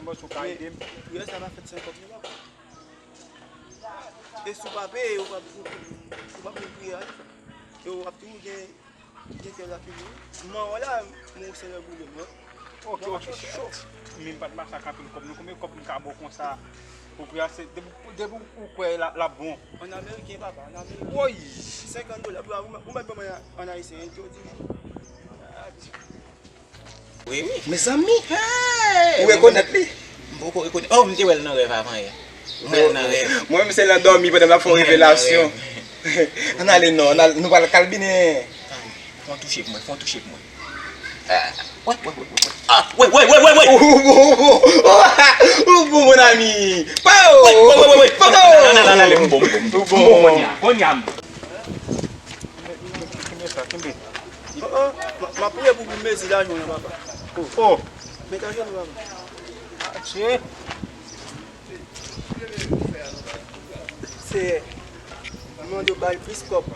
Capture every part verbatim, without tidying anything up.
Ou ka ede m? Priyè sa pa fèt san kòb non, papa. E si w pa peye, ou p ap, ou p ap jwenn priyè a. E w ap toujou gen, gen kè la fini. Manman w la, mwen se lè boule mwen. Ok, ok. Cho. Men m pa t mache ak anpil kòb non. Konbyen kòb m ka ba w konsa? Pou priyè a, se depi, depi ou kwè l ap, l ap bon. An ameriken, papa, an ameriken. Woy! Senkant dola, pou ou mèt ban mwen an ayisyen, entwodui. Wi, wi. Mezanmi. Ou rekonèt li? M poko rekonèt. Oh, m te wè l nan rèv avan yè. M wè l nan rèv. Mwen menm se nan dòmi pandan m ap fè yon revelasyon. Ann ale non, ann al, nou pral kalbinen. Fè yon touche pou mwen, fè yon touche pou mwen. Ah, wè, wè, wè, wè, wè. Ah, wè, wè, wè, wè, wè. Ou bon, ou bon, mon ami. Pa o. Wè, wè, wè, wè, wè. Pa o. Nan, nan, nan, nan, nan, m bon, m bon, m bon. Ou bon, m bon. Kounye a, kounye a, m bon. Kenbe sa, kenbe. Oh, oh, m, m ap priye pou, pou mezi lajan w nan, papa. Oh, oh. Mezi lajan w nan, papa. Adje. Seyè, m mande w bay plis kòb.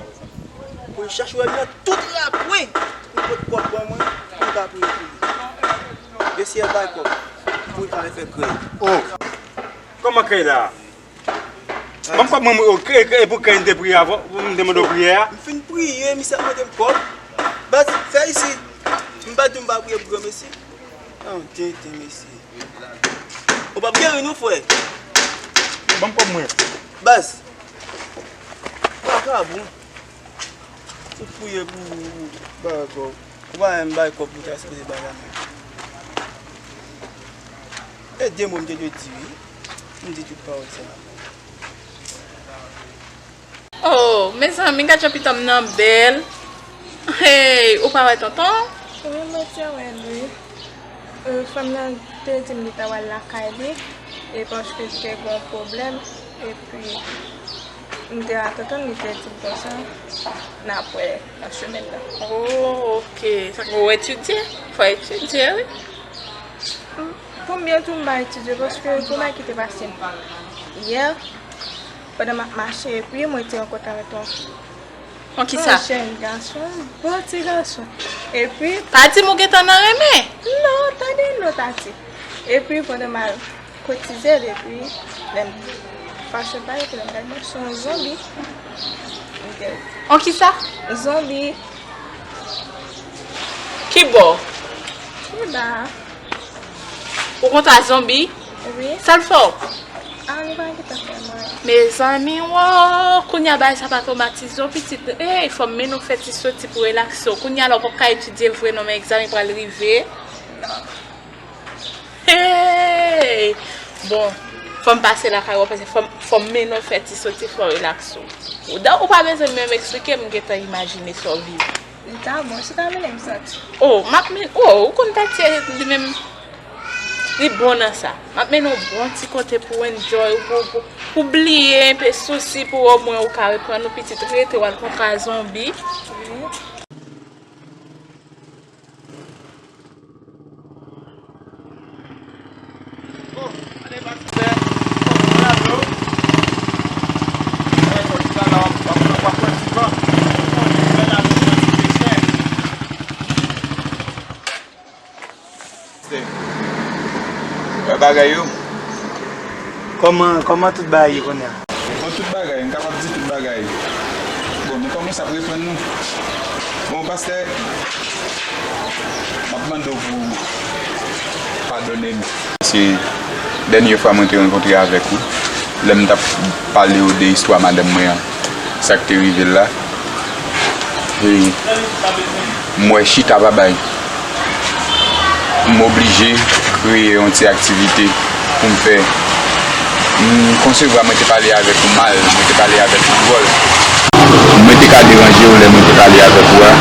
Pou l chache w nan tout rakwen. Pou l pot kòb ban mwen, pou m ka priye pou li. E Seyè bay kòb. Pou l ka fè krèy. Oh. Kòman krèy la? Ban m kòb mwen, mwen, ok, e pou kè m te priye avan, pou m te mande w priyè a? M fin priye, misye ap mande m kòb. Baz, fè isi. M pa di w m pa priye pou granmesi. An, tenten, mesye. Ou p ap geri non, frè. Ban m kòb mwen. Baz. Vakabon. Ou priye pou, pou bagay kòb. Ou pa menm bay kòb pou ta sipoze bay la menm. E de mo m te dwe di wi. M di tout pawòl sa. Oh, mezanmi, gad jan pitit mwen nan bèl. Hey, ou pa wè tonton? Wi, mwen te wè l wi. Euh, fanm nan te di m li ta pral lakay li, e paske li te gen yon pwoblèm, epi m te atann li te di m konsa, n ap wè nan semèn nan. Oh, ok. Sa k ou etidye? Fò etidye, wi. Pou m byen di w, m pa etidye, paske pou bagay ki te pase yè, pandan m ap mache, epi mwen te rankontre avèk yon Kon kisa? Yon jèn gason, bon ti gason. Epi pa di m ou gentan nan renmen. Non, tande non, tati. Epi pandan m al kotize l, epi lè m fache pa l, epi lè m gade mwen, se yon zonbi. M te On kisa? Zonbi. Ki bò? Ki ba? Ou konn sa zonbi? Wi. Sa l fè w? Ah, li pa gentan fè m anyen. Mezanmi, wo, kounye a bagay sa pa twomatize w, pitit. Ey, fò m mennen w fè ti soti pou relakse w. Kounye a la, w p ap ka etidye vre non, men egzamen pral rive. Ey! Bon, fò m pase lakay ou, paske fò m, fò m mennen w fè ti soti, fò w relakse w. Ou, ou pa bezwen menm eksplike m, m gentan imajine sa w viv. Li ta bon, si w ta mennen m soti. Oh, m ap men-, oh, ou konn Tatie li menm, li bon nan sa. M ap mennen w bon ti kote pou w enjoy, pou, pou, pou bliye enpe sousi, pou omwen ou ka reprann ou pitit rete w al kontre a zonbi. Wi. Wè bagay yo. Kòman, kòman tout bagay ye kounye a? Bon, tout bagay, m kapab di tout bagay. Bon, nou kòmanse ap reprann nou. Bon, pastè, m ap mande w pou w padone m. Se dènye fwa mwen te rankontre avèk ou, lè m t ap pale w de istwa madanm mwen an, sa k te rive l la. E m wè chita pa bay. M oblije kreye yon ti aktivite pou m fè. M konsevwa mwen te pale avèk ou mal, mwen te pale avèk ou dwòl. Mwen te ka deranje w lè mwen te pale avèk ou a.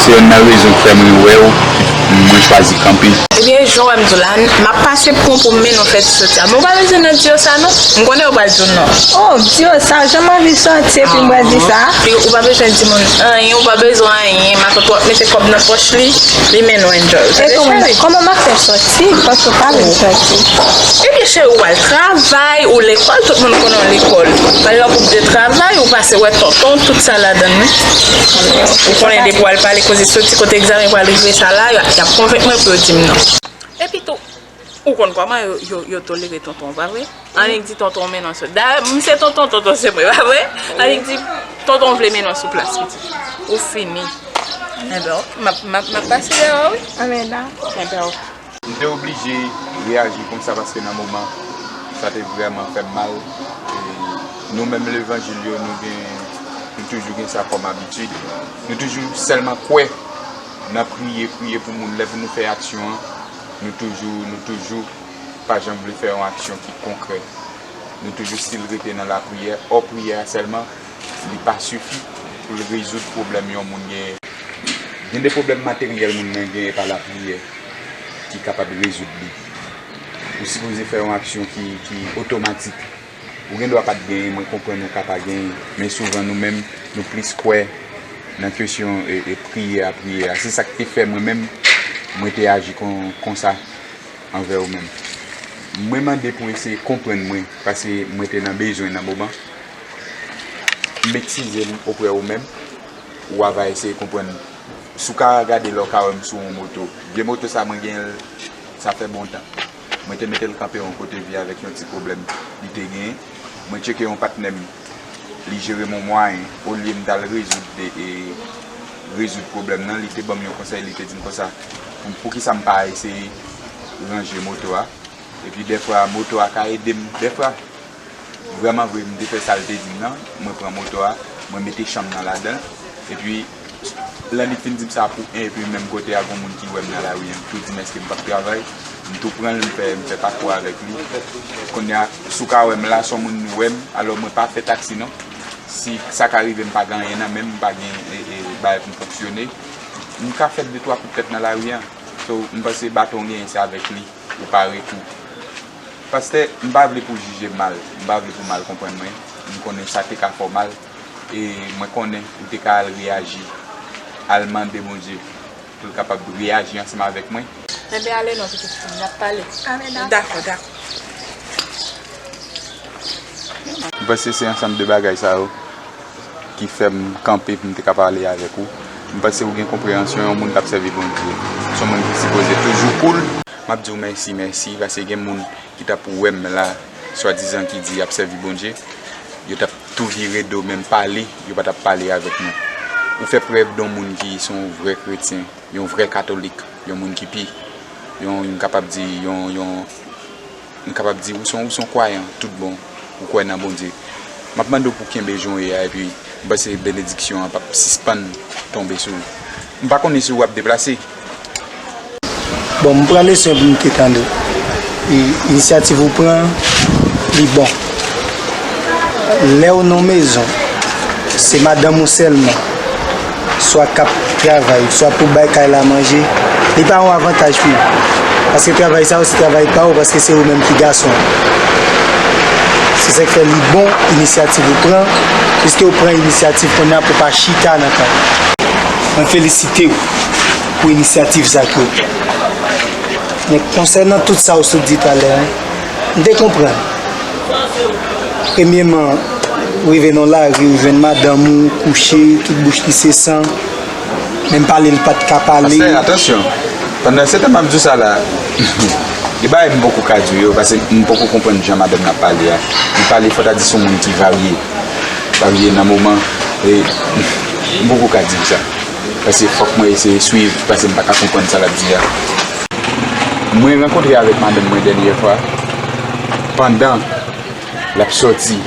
Se yonn nan rezon k fè mwen wè w, mwen chwazi kanpe. Ebyen, jan w wè m di w la, m ap pase pran pou m mennen w fè ti soti a. Men w pa bezwen nan di yo sa non. M konnen yo pral di w non. Oh, di yo sa, jan m anvi soti epi m pral di sa. Epi ou pa bezwen di moun anyen, ou pa bezwen anyen. Matant w ap mete kòb nan pòch li, li mennen w enjoy. Ou tande, cheri? E kòman, kòman m ap fè soti? Paske w pa vle m soti. Ebyen, cheri, ou al travay, ou lekòl, tout moun konnen w lekòl. Ou al nan gwoup de travay, ou pase wè tonton, tout sa ladan l, wi. Ou konnen depi w al pale koze soti kote egzamen pral rive sa la, y ap, y ap konvenk mwen pou yo di m non. Epi tou, Ou konn kòman yo, yo, yo tolere tonton, pa vre? Annik di tonton mennen w sou. Dayè, m se tonton, tonton se mwen, pa vre? Annik di tonton vle mennen w sou plas pitit. Ou fini. Enben, ok. M ap, m ap, m ap pase dèyè w, wi. Anmèda. Enben, ok. M te oblije reyaji konsa paske nan moman, sa te vrèman fè m mal. E nou menm levanjil yo, nou gen, nou toujou gen sa kòm abitid. Nou toujou sèlman kwè nan priye, priye pou moun. Lè pou nou fè aksyon an, nou toujou, nou toujou pa janm vle fè yon aksyon ki konkrè. Nou toujou still rete nan lapriyè. Ò, priyè a sèlman, li pa sifi pou l rezoud pwoblèm yon moun genyen. Gen de pwoblèm materyèl moun nan genyen pa lapriyè ki kapab rezoud li. Ou sipoze fè yon aksyon ki, ki otomatik. Ou gen dwa pa t genyen, mwen konprann ou ka pa genyen, men souvan nou menm, nou plis kwè nan kesyon, e, e, priyè a, priyè a. Se sa k te fè mwen menm, mwen te aji kon, konsa anvè ou menm. Mwen mande pou w eseye konprann mwen, paske mwen te nan bezwen nan moman. M eskize m oprè ou menm, ou a va eseye konprann. Si w ka gade la, w ka wè m sou yon moto. Vye moto sa, mwen genyen l, sa fè bon tan. Mwen te mete l kanpe yon kote vye avèk yon ti pwoblèm li te genyen. Mwen tcheke yon patnè m, li jere m yon mwayen, olye m t al rezoud, e, e, rezoud pwoblèm nan, li te ban m yon konsèy, li te di m konsa, pou, poukisa m pa eseye ranje moto a? Epi dèfwa, moto a ka ede m, dèfwa. Vrèman vre, m te fè sa l te di m nan. Mwen pran moto a, mwen mete chanm nan ladan l. Epi, lè li fin di m sa pou en, epi menm kote a, gon moun ki wè m nan lari an, m tou di m èske m p ap travay. M tou pran l, m fè, m fè pakou avèk li. Kounye a, si w ka wè m la, se yon moun wè m, alò mwen pa fè taksi non. Si sa ka rive, m pa gen anyen nan men m, m pa gen, e, e, bagay pou m fonksyone. M ka fè de twa kout tèt nan lari an. So, m panse baton w genyen, se avèk li ou pare tou. Pastè, m pa vle pou w jije m mal, m pa vle pou w mal konprann mwen. M konnen sa te ka fè w mal, e mwen konnen ou te ka al reyaji, al mande Bondye pou l kapab reyaji ansanm avèk mwen. Enben, ale non, pitit fi m, n ap pale. Dakò, dakò. M panse se ansanm de bagay sa yo ki fè m kanpe pou m te ka pale avèk ou. M panse ou gen konpreyansyon yon moun k ap sèvi Bondye. Se yon moun ki sipoze toujou koul. M ap di w mèsi, mèsi, paske gen moun ki t ap wè m la, swadizan ki di y ap sèvi Bondye, yo t ap tou vire do, menm pale, yo pa t ap pale avèk nou. Ou fè prèv de yon moun ki se yon vrè kretyen, yon vrè katolik, yon moun ki pi, yon, m kapab di, yon, yon, m kapab di, ou se yon, ou se yon kwayan, tout bon, ou kwè nan Bondye. M ap mande w pou w kenbe jan w ye a, epi m panse benediksyon an p ap sispann tonbe sou ou. M pa konnen si w ap deplase. Bon, m pran leson pou m te tande. E inisyativ ou pran, li bon. Lè w nan yon mezon, se madanm ou sèlman, swa k ap travay, swa pou bay kay la manje, li pa yon avantaj pou ou. Paske travay sa yo, se travay pa ou, paske se ou menm ki gason. Se sa k fè li bon, inisyativ ou pran, piske ou pran inisyativ kounye a pou pa chita nan kay. Mwen felisite w pou inisyativ sa ke w pran. Men konsènan tout sa w sot di talè a, m te konprann. Premyeman, ou rive nan lari, ou jwenn madanm ou kouche, tout bouch li se san. Menm pale, li pa t ka pale. Pastè, atansyon. Pandan se tan m ap di w sa la, gen bagay m poko ka di w yo, paske m poko konprann jan madanm nan ap pale a. Li pale, fò ta di se yon moun ki varye. Varye nan moman, e m poko ka di w sa. Paske fòk mwen eseye swiv, paske m pa ka konprann sa l ap di a. Mwen rankontre avèk madanm mwen dènyè fwa, pandan l ap sòti,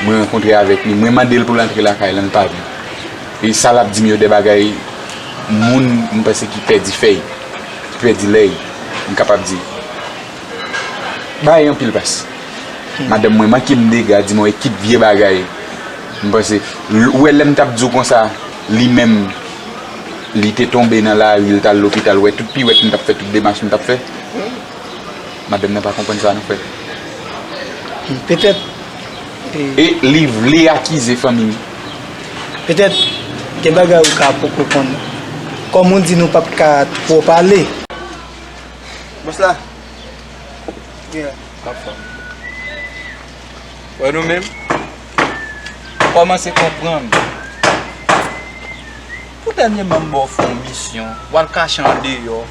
mwen rankontre avèk li, mwen mande l pou l antre lakay lan, l pa vle. E sa l ap di m yo de bagay moun, m panse ki pèdi fèy, ki pèdi lèy, m kapab di. Bagay anpil pas. Madanm mwen manke m dega, di m yon ekip vye bagay. M panse, l-, ou wè lè m t ap di w konsa, li menm, li te tonbe nan lari, li t al lopital, ou wè tout piwèt m t ap fè, tout demach m t ap fè. Madanm nan pa konprann sa non, frè. Petèt, e, e li vle akize fanmi m. Petèt, gen bagay ou ka poko konn. Kòm ou di nou p ap ka twò pale. Bòs la. Yeah. N ap fè. Wè nou menm? Kòmanse konprann. Pou dènyèman m ba w fè yon misyon, w al kache andeyò.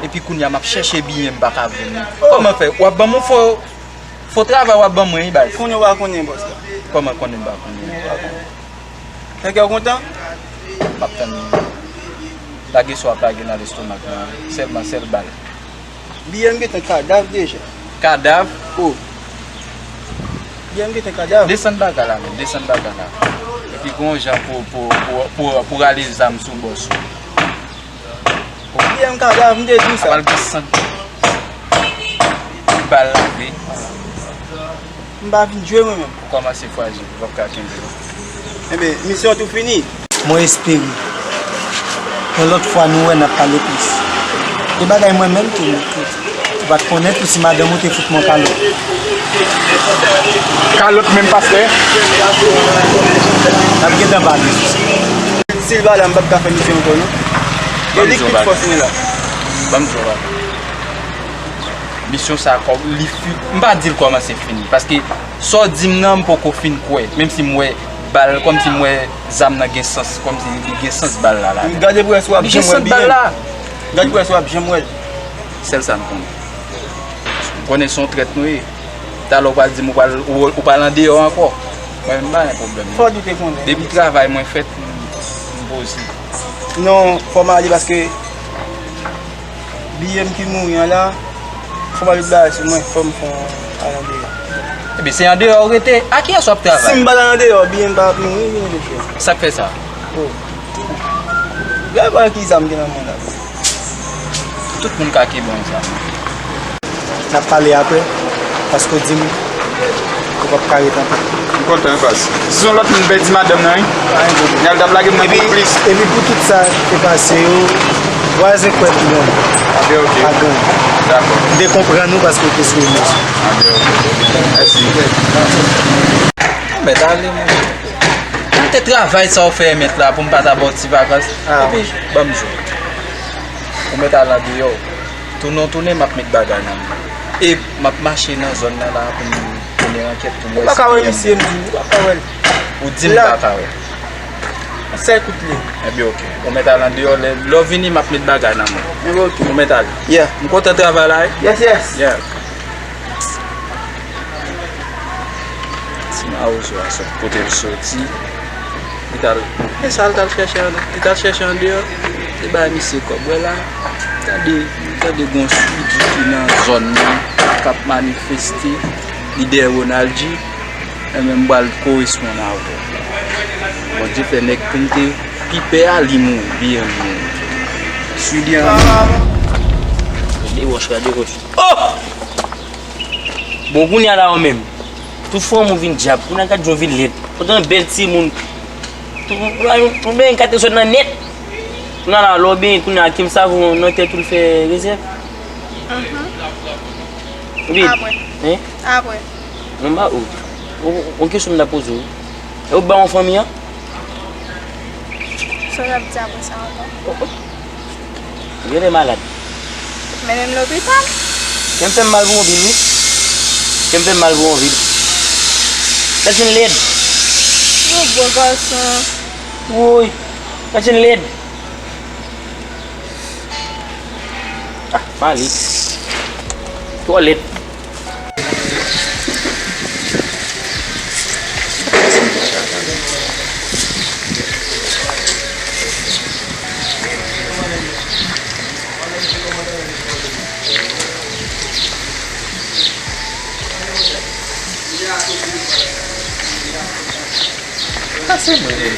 Epi kounye a m ap chèche biyè m pa ka jwenn li. Kòman fè? W ap ban m yon fo, fo travay w ap ban mwen wi baz. Konnen w pa konnen bòs la. Kòman konnen m pa konnen? Konnen w pa konnen. Fè kè w kontan? M ap tann li. Lage sa w ap lage nan lestomak mwen an. Sèlman sèl bal. Biyè m gentan kadav deja. Kadav? O. Biyè m gentan kadav. Desann bagay la menm, desann bagay la. Epi gon jan pou, pou, pou, pou, pou rale zam sou bòs ou. Biyè m kadav, m te di w sa. Apral gen sant bal la vre. M pa vin jwe mwen menm. Ou kòmanse fwajil, ou p ap ka kenbe. Enben, misyon an tou fini. Mwen espere yon lòt fwa nou wè n ap pale plis. E bagay mwen menm tou, ou pa t konnen tou si madanm ou te fout mwen kalòt. Kalòt menm pastè? N ap gentan pale sou sa. Si l pa la, m p ap ka fè misyon ankò non. E li ki tout fòs mwen la. Ban m di w bagay. Misyon sa a, li fi-, m pa di l kòmanse fini. Paske sa w di m nan, m poko fin kwè. Menm si m wè bal, kòmsi m wè zam nan gen sans, kòmsi li gen sans bal la ladan. Gade pou wè si w ap janm wè l biyè. Li gen sans bal la. Gade pou wè si w ap janm wè l. Sèl sa m konnen. M konnen se yon trèt nou ye. Talè w pral di m ou pral, ou, ou pral andeyò ankò. Mwen menm m pa gen pwoblèm non. Fò w te konnen. Depi travay mwen fèt, m, m poze. Non, fò m ale paske biyè m ki mouri an la, fò m al met bagay sou mwen, fò m fè yon al andeyò. Ebyen, se andeyò ou rete. A kiyès w ap travay? Si m pa al andeyò, biyè m pa ap mouri, byen de frè. Sa k fè sa? O. Gade bagay ki zam gen nan men la. Tout moun ka kenbe yon zam. N ap pale apre, paske w di m ou p ap ka ret ankò. M kontan wi baz. Si se yon lòt moun pèdi madanm nan wi. Pa gen pwoblèm. Nèl t ap lage m nan pou plis. Epi pou tout sa te pase yo, vwazen kwè tou bon. Anben oke. Pa gen. Dakò. M te konprann ou paske w te sou emosyon. Anben oke. Mèsi. Mèt ale mwen. Kote travay sa w fè mèt la pou m pa ta ba w ti vakans? Epi ban m di w. Ou mèt al andeyò. Tounen w tounen, m ap met bagay nan men w. E m ap mache nan zòn nan la pou m tounen ankèt pou m wè si biyè m. Ou pa ka wè misye, m di w, ou pa ka wè l. Ou di m m pa ka wè l. Sèl kout li. Ebyen, oke. Ou mèt al andeyò, lè, lè w vini, m ap met bagay nan men w. Ebyen, oke. Ou mèt ale. Yeah. M kontan travay la, wi. Yes, yes. Yeah. Ti mawozo a sot kote l soti. Li t al, men sa l t al chèche an, li t al chèche andeyò. Li bay misye kòb. Wè la, tande, tande gon soudi ki nan zòn nan k ap manifeste. Lidè Ronald G, enben m pral koresponn avè w. Bondye fè nèg pou m te pi pè a, li mouri, biyè m mouri. Soudi an. Gade wòch, gade wòch. Oh! Bon, kounye a la ou menm. Tout fanm ou vin djab. Kounye a gad jan w vin lèd. Poutan bèl timoun. Tout, ou, ou benyen kate sòt nan nèt. Kounye a la, lè w benyen, kounye a, kèm savon nan tèt ou l fè rezèv. Mhm. Ou benyen? Apre. Hein? Apre. Mwen ba ou. Ou, ou, yon kesyon m ta poze w. E ou ba yon fanmi an? Sa w ap di apre sa ankò? Ou genlè malad. Mennen m lopital. Kè m fè m mal pou yon vil, wi. Kè m fè m mal pou yon vil. Sa vin lèd. Yon bon gason. Woy. Sa vin lèd. Ah, Malik. Twò lèd. Pase mwen.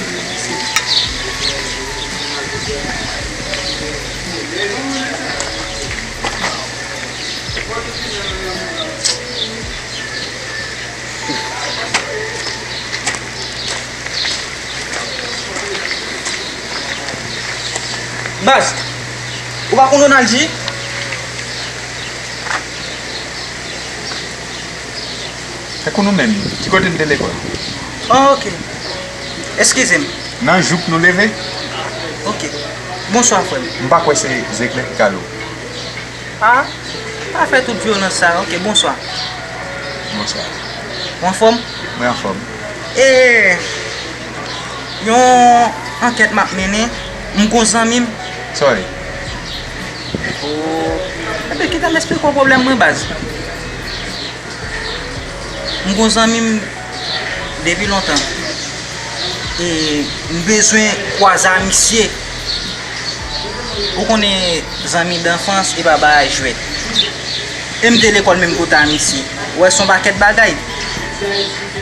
Baz, ou pa konn Ronald G? Tankou nou menm, ki kote n te lekòl? Oh, ok. Eskize m. Nan jouk nou leve? Ok. Bonswa, frè m. M pa kwè se zeklè ki kale w. Ah, pa fè tout vyolans sa. Ok, bonswa. Bonswa. Ou anfòm? Mwen anfòm. E, yon ankèt m ap mennen, m gon zanmi m. Sa w ye? Ebyen, kite m esplike w pwoblèm mwen, baz. M gon zanmi m depi lontan. E m bezwen kwaze a misye. Ou konnen, zanmi danfans, e pa bagay jwèt. E m te lekòl menm kote a misye. Ou wè, se yon pakèt bagay.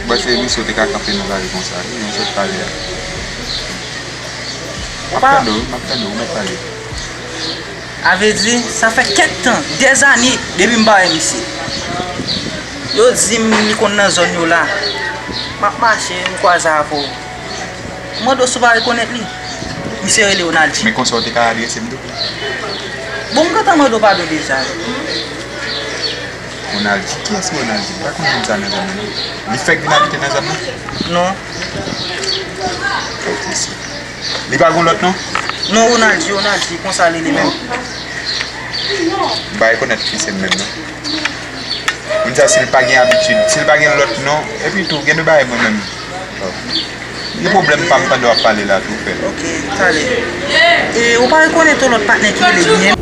Bon, se misye ou te ka kanpe nan lari konsa, wi, yon sòt pale a. M ap tande w, wi, m ap tande w, ou mèt pale. A vle di, sa fè kèk tan, dèzane, depi m pa wè misye. Yo di m li konn nan zòn yo la. M ap mache, m kwaze avè w. M mande w si w pa rekonèt li. Misye rele Ronaldi. Men konsa w te ka adrese m tou. Bon, m gentan mande w padon deja. Ronaldi? Kiyès Ronaldi? M pa konn moun sa nan zòn nan, non. Li fèk vin abite nan zòn nan? Non. Fòk li sou. Li pa gon lòt non? Non, Ronaldi, Ronaldi, konsa li li menm. M pa rekonèt ki se m menm non. Moun sa, si l pa gen abitid, si l pa gen lòt non, epi tou, gen de bagay mwen menm. Gen pwoblèm pa m tande w ap pale la tou, frè. Ok, talè. E ou pa rekonèt yon lòt patnè ki rele Guilhem?